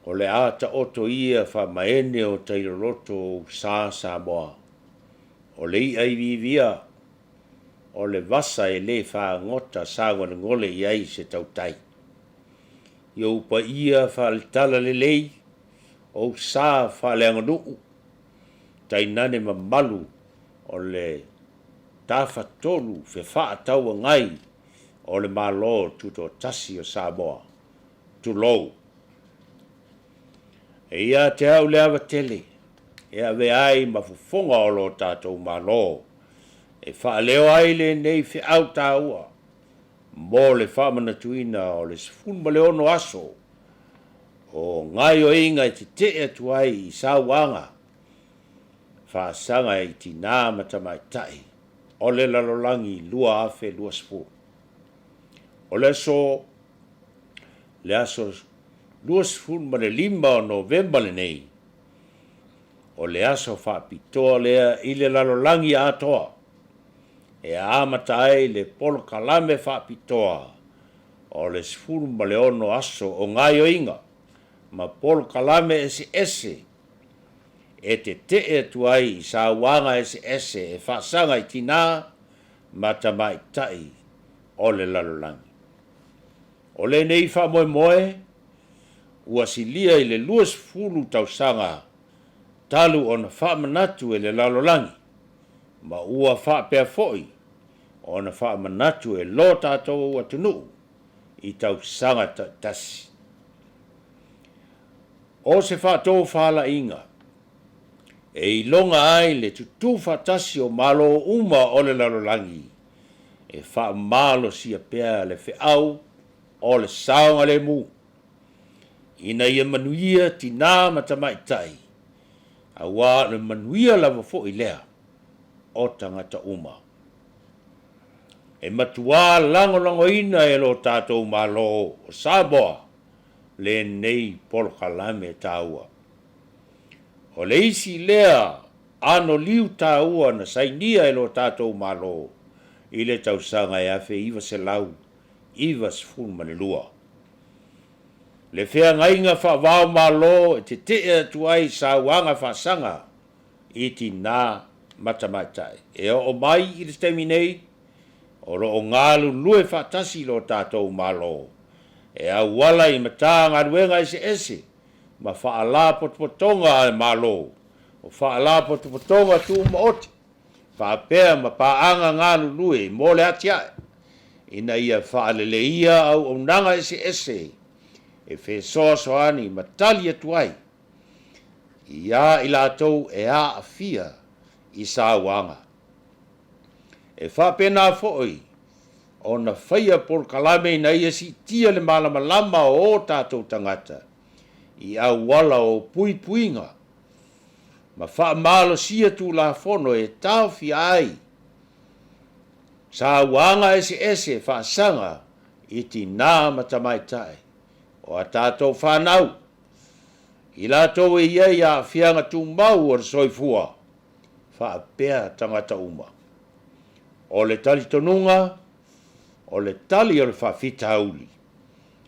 O le a taoto ia faamaene o tai loloto o ou sa Samoa. O le i'a i viivia, o le vasa e lē fagota sagolegole i ai se tautai. I ou paia faale-talalelei, ou sa faaleaganuu, tainane mamalu o le Tafatolu Fefaatauagai o le Malo Tutoatasi o Samoa. Tulou. E ia te au le ava tele e avea ai ma fofoga o lo tatou Malo e faaleo ai lenei feau taua mo le faamanatuina o le 16 aso o gaoioiga e tetee atu ai i sauaga faasaga i tinā ma tamaitai o le lalolagi 2020. O le aso le aso 25 o Novema lenei, o le aso faapitoa lea i le lalolagi atoa e amata ai le polokalame faapitoa o le 16 aso o gaoioiga ma polokalame eseese e tetee atu ai i sauaga eseese e faasaga i tinā ma tamaitai o le lalolagi. O lenei faamoemoe ua silia i le 20 tausaga talu ona faamanatu e le lalolagi, ma ua faapea foi ona faamanatu e lo tatou atunuu i tausaga taitasi. O se faatofalaiga e iloga ai le tutū faatasi o Malo uma o le lalolagi e faamalosia pea le feau o le saogalemu, ina ia manuia tinā ma tamaitai, aua o le manuia lava foi lea o tagata uma. E matuā lagolagoina e lo tatou Malo o Samoa lenei polokalame taua. O le isi lea anoliu taua na sainia e lo tatou Malo i le tausaga e 1992. Le feagaiga faava-o-Malo e tetee atu ai sauaga faasaga i tinā ma tamaitai. E oo mai i le taimi nei, o lo o galulue faatasi lo tatou Malo e auala i Matagaluega eseese ma Faalapotopotoga a le Malo, o Faalapotopotoga Tumaoti faapea ma paaga galulue mo le atiae ina ia faaleleia auaunaga eseese e fesoasoani ma tali atu ai i a i latou e aafia i sauaga. E faapena foi ona faia polokalame ina ia siitia le malamalama o o tatou tagata i auala o puipuiga ma faamalosia Tulafono e taofia ai sauaga eseese faasaga i tinā ma tamaitai o a tatou fanau, i latou e i ai aafiaga tumau o le soifua faapea tagata uma. O le talitonuga, o le tali o le faafitauli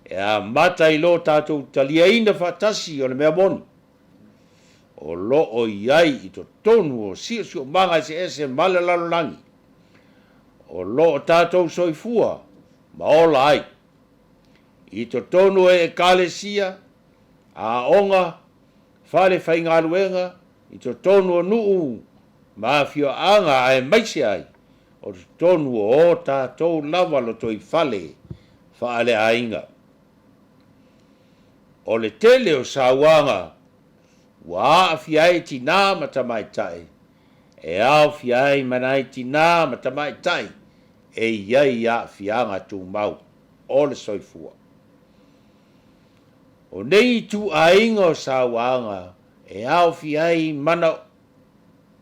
e amata i lo tatou taliaina faatasi o le mea moni o lo o i ai i totonu o siosiomaga eseese ma le lalolagi o lo o tatou soifua ma ola ai i totonu o Ekalesia, aoga, fale faigaluega, i totonu o nuu ma afioaga aemaise ai o totonu o o tatou lava lotoifale faaleaiga. O le tele o sauaga ua aafia ai tinā ma tamaitai, e aofia ai ma nai tinā ma tamaitai e i ai aafiaga tumau o le soifua. O nei ituaiga o sauaga e aofia ai mana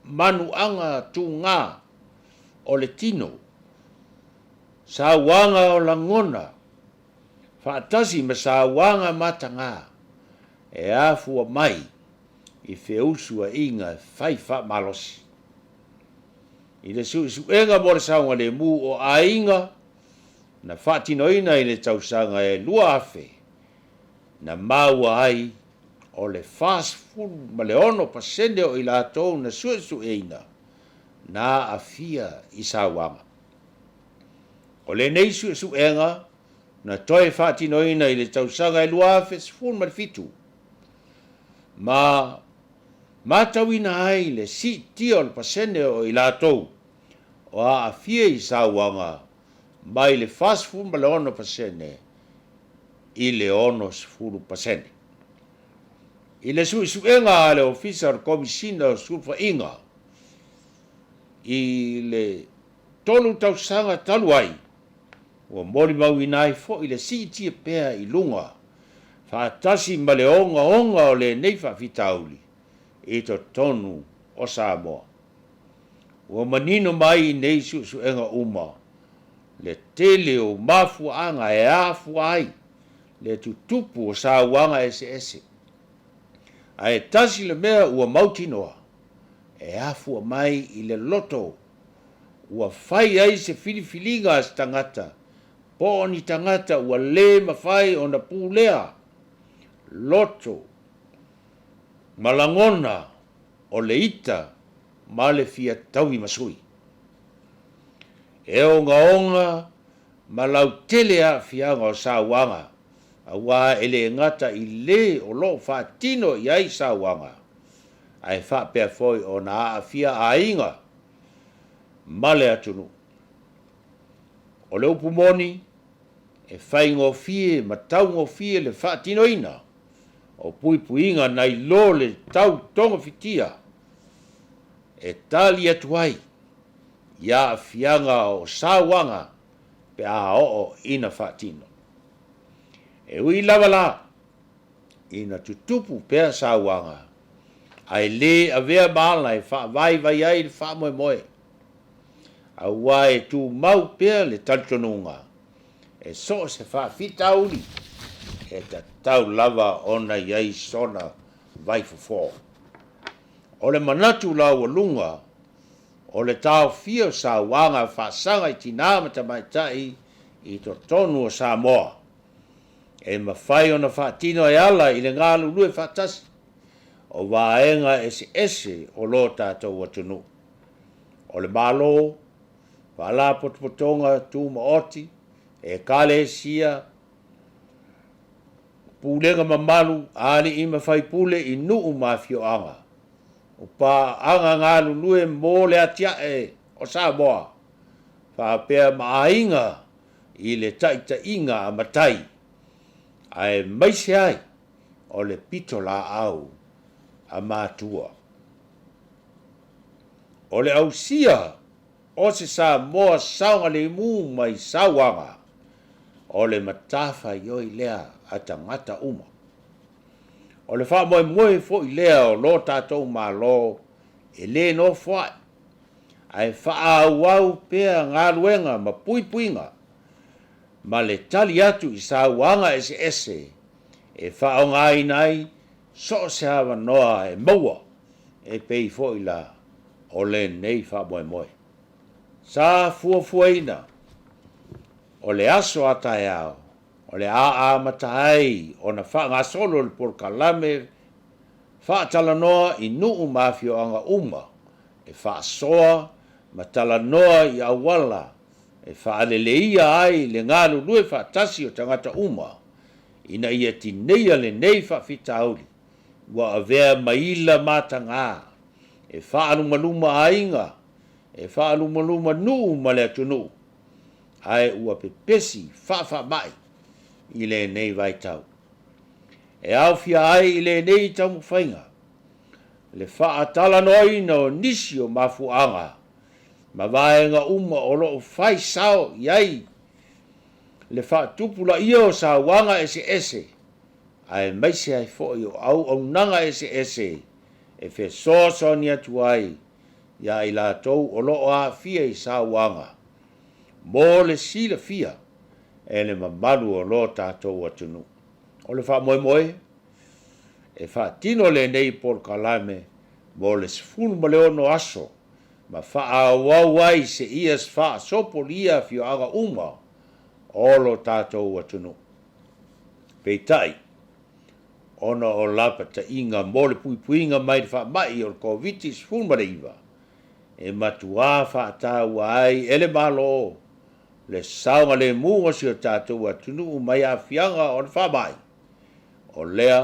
manuaga tugā o le tino, sauaga o lagona, faatasi ma sauaga matagā e afua mai i feusuaiga e fai faamalosi. I le suesuega mo le saogalemu o aiga na faatinoina i le tausaga e 2000, na maua ai O le 46% o i latou na suesueina na aafia i sauaga. O lenei suesuega na toe faatinoina i le tausaga e 2017 ma matauina ai le siitia o le pasene o i latou o aafia i sauaga mai le 46% i le 60%. I le suesuega a le Ofisa o le Komesina o Sulufaiga i le 3 tausaga talu ai, ua molimauina ai foi le siitia pea i luga faatasi ma le ogaoga o lenei faafitauli i totonu o Samoa. Ua manino mai i nei suesuega uma le tele o mafuaaga e afua ai le tutupu o sauaga eseese. Ae tasi le mea ua mautinoa, e afua mai i le loto ua fai ai se filifiliga a se tagata po o ni tagata ua le mafai ona pulea loto ma lagona o le ita ma le fia tauimasui. E ogaoga ma lautele aafiaga o sauaga, aua e le gata i le o lo o faatino i ai sauaga, ae faapea foi ona aafia aiga ma le atunuu. O le upu moni, e faigofie ma taugofie le faatinoina o puipuiga nai lo le tau togafitia e tali atu ai i aafiaga o sauaga pe a oo ina faatino. E ui lava la ina tutupu pea sauaga, ae le avea ma ala e faavaivai ai le faamoemoe, aua e tumau pea le talitonuga e so o se faafitauli e tatau lava ona i ai sona vaifofo. O le manatu laualuga o le taofia o sauaga faasaga i tinā ma tamaitai i totonu o Samoa, e mafai ona faatino e ala i le galulue faatasi o vaega eseese o lo tatou atunuu, o le Malo, Faalapotopotoga Tumaoti, Ekalesia, Pulega mamalu a alii ma faipule i nuu ma afioaga, o paaga galulue mo le atiae o Samoa, faapea ma aiga i le taitaiga a matai, aemaise ai o le pitolaau a matua. O le ausia o se Samoa saogalemu mai sauaga, o le matafaioi lea a tagata uma. O le faamoemoe foi lea o lo tatou Malo e le nofoa'i, ae faaauau pea galuega ma puipuiga ma le tali atu i sauaga eseese e faaaogaina ai so o se avanoa e maua e pei foi la o lenei faamoemoe. Sa fuafuaina o le aso a taeao o le a amata ai ona faagasolo le polokalame faatalanoa i nuu ma afioaga uma e faasoa ma talanoa i auala e faaleleia ai le galulue faatasi o tagata uma ina ia tineia lenei faafitauli ua avea ma ila matagā e faalumaluma aiga, e faalumaluma nuu ma le atunuu, ae ua pepesi faafaamai i lenei vaitau. E aofia ai i lenei taumafaiga le faatalanoaina o nisi o mafuaaga ma vaega uma o lo o fai sao i ai le faatupulaia o sauaga eseese aemaise ai foi o auaunaga eseese e fesoasoani atu ai iā i latou o lo o aafia i sauaga mo le silafia e le mamalu o lo tatou atunuu. O le faamoemoe, e faatino lenei polokalame mo le 16 aso ma faaauau ai seia faasopolia afioaga uma o lo tatou atunuu. Peitai, Ona o lapataiga mo le puipuiga mai le faamai o le Koviti-19, e matuā faataua ai e le Malo le saogalemu o si o tatou atunuu mai aafiaga o le faamai, o lea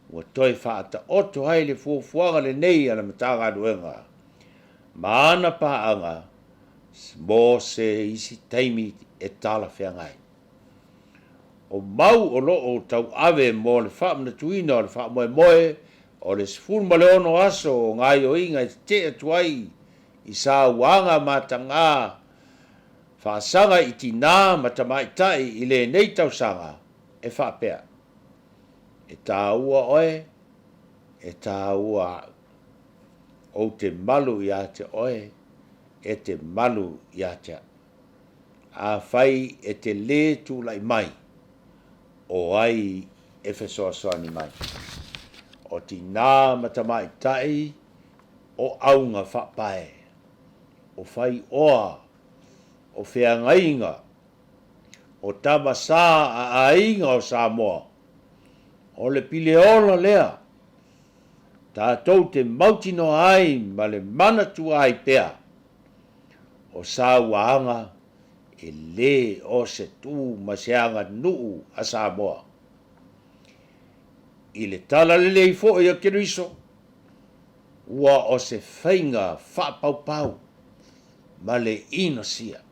ua toe faataoto ai le fuafuaga lenei a le Matagaluega ma ana paaga mo se isi taimi e talafeagai. O mau o lo o tauave mo le faamanatuina o le faamoemoe o le 16 aso o gaoioiga e tetee atu ai i sauaga mataga faasaga i tinā ma tamaitai i lenei tausaga e faapea, E tāua oe, e tāua au. Ou te malu iā te oe, e te malu iā te au. Afai e te lē tulai mai, o ai e fesoasoani mai? O tinā ma tamaitai o auga faapae, o faioa, o feagaiga, o tama sa a aiga o Samoa, o le pile ola lea tatou te mautinoa ai ma le manatua ai pea, o sauaga e lē o se tu ma se aganuu a Samoa. I le talalelei foi o Keriso, ua o se faiga faapaupau ma le inosia.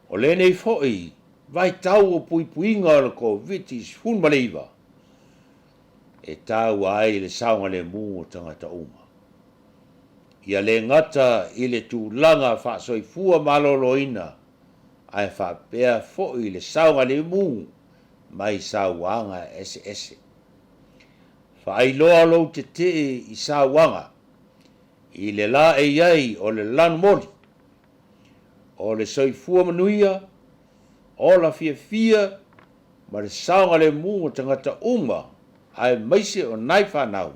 O lenei foi vaitau o puipuiga o le Koviti-19, e taua ai le saogalemu o tagata uma. Ia le gata i le tulaga faasoifua maloloina, ae faapea foi le saogalemu mai sauaga eseese. Faailoa lou tetee i sauaga i le laei ai o le lanumoli, o le soifua manuia, ola fiafia ma le saogalemu o tagata uma aemaise o nai fanau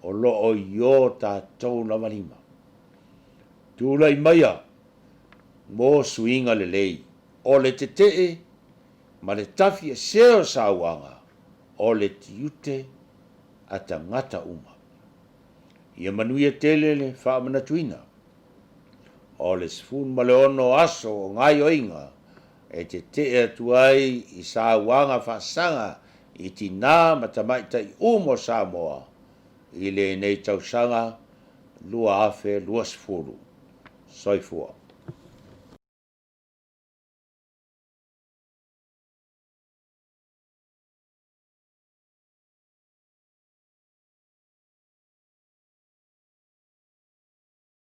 o lo o i o tatou lava lima. Tulai maia mo suiga lelei o le tetee ma le tafiesea o sauaga o le tiute a tagata uma. Ia manuia tele le faamanatuina o le 16 aso o gaoioiga e tetee atu ai i sauaga faasaga i tinā ma tamaitai uma o Samoa i lenei tausaga 2020. Soifua.